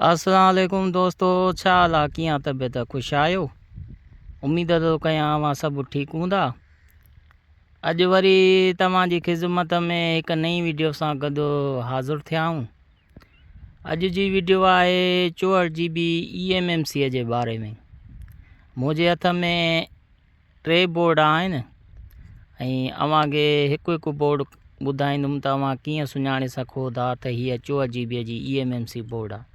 اسلام عليڪم دوستو ڇا حال آ ڪيئن طبيعت خوش آهيو اميد ٿو ڪيان اوهان سڀ ٺيڪ هوندا اڄ وري توهان جي خدمت ۾ هڪ نئين ويڊيو سان گڏ حاضر ٿيا آهيون اڄ جي ويڊيو آهي 64 جي بي اي ايم ايم سي جي باري ۾ منهنجي هٿ ۾ ٽي بورڊ آهن ۽ اوهان کي هڪ هڪ بورڊ ٻڌائيندم ته اوهان ڪيئن سڃاڻي سگهو ٿا ته هيء 64 جي بي جي اي ايم ايم سي بورڊ آهي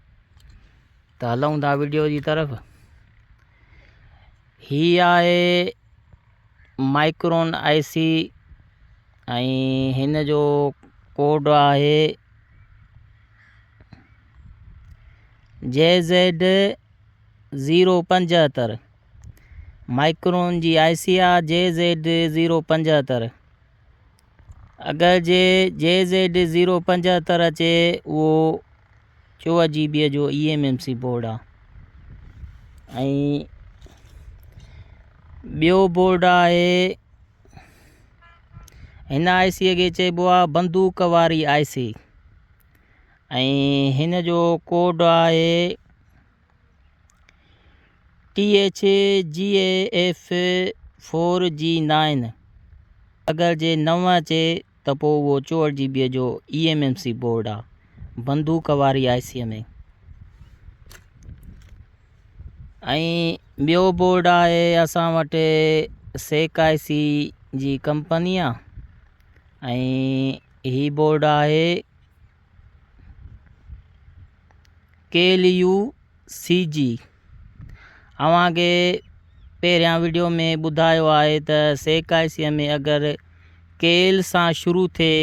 ته هلون ٿا وڊيو جي طرف. هي آهي مائڪرون آئي سي ۽ هن جو ڪوڊ آهي جي زيڊ زيرو پنجهتر. مائڪرون جي آء سي آ جي زيڊ زيرو پنجهتر. اگر جي جي زيڊ زيرو پنجهتر اچي اهو 64 جي بي جو اي ايم ايم سي بورڊ آ ۽ ٻيو بورڊ آهي هن آء سي کي چئبو آ بندوق واري آء سي ۽ هن جو ڪوڊ آهي T H G A F four G nine اگر جي نو اچي ته پوء اهو 64 جي بي جو اي ايم ايم سي بورڊ آ بندوق واري آء سي ۾ ۽ ٻيو بورڊ آهي اسان وٽ سيڪ آء سي جي ڪمپني آ ۽ هي بورڊ آهي ڪي ايل يو سي جي اوهان کي پهريان وڊيو ۾ ٻڌايو آهي ته سيڪ آء سي ۾ اگر ڪي ايل سان شروع ٿئي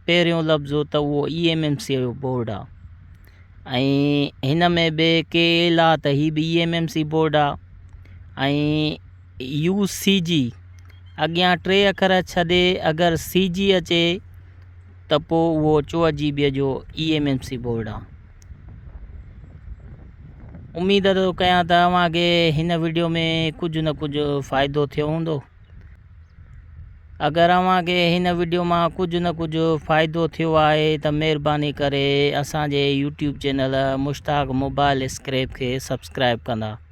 پهريون لفظ ته اهو اي ايم ايم سي جو بورڊ آ ۽ هن ۾ به ڪي ايل آ ته هي به اي ايم ايم سي بورڊ آ ۽ يو سي جي اڳيان ٽي اکر ڇڏي اگر سي جي اچي ته پوء اهو 64 جي بي جو اي ايم ايم سي بورڊ آ. اميد ٿو ڪيان ته اوهان کي هن وڊيو ۾ ڪجهه نه ڪجهه فائدو ٿيو هوندو. اگر اوهان کي هن وڊيو مان ڪجهه نه ڪجهه فائدو ٿيو آهي ته مهرباني ڪري اسان جي YouTube channel Mushtaq mobile scrap کي سبسڪرائب ڪندا.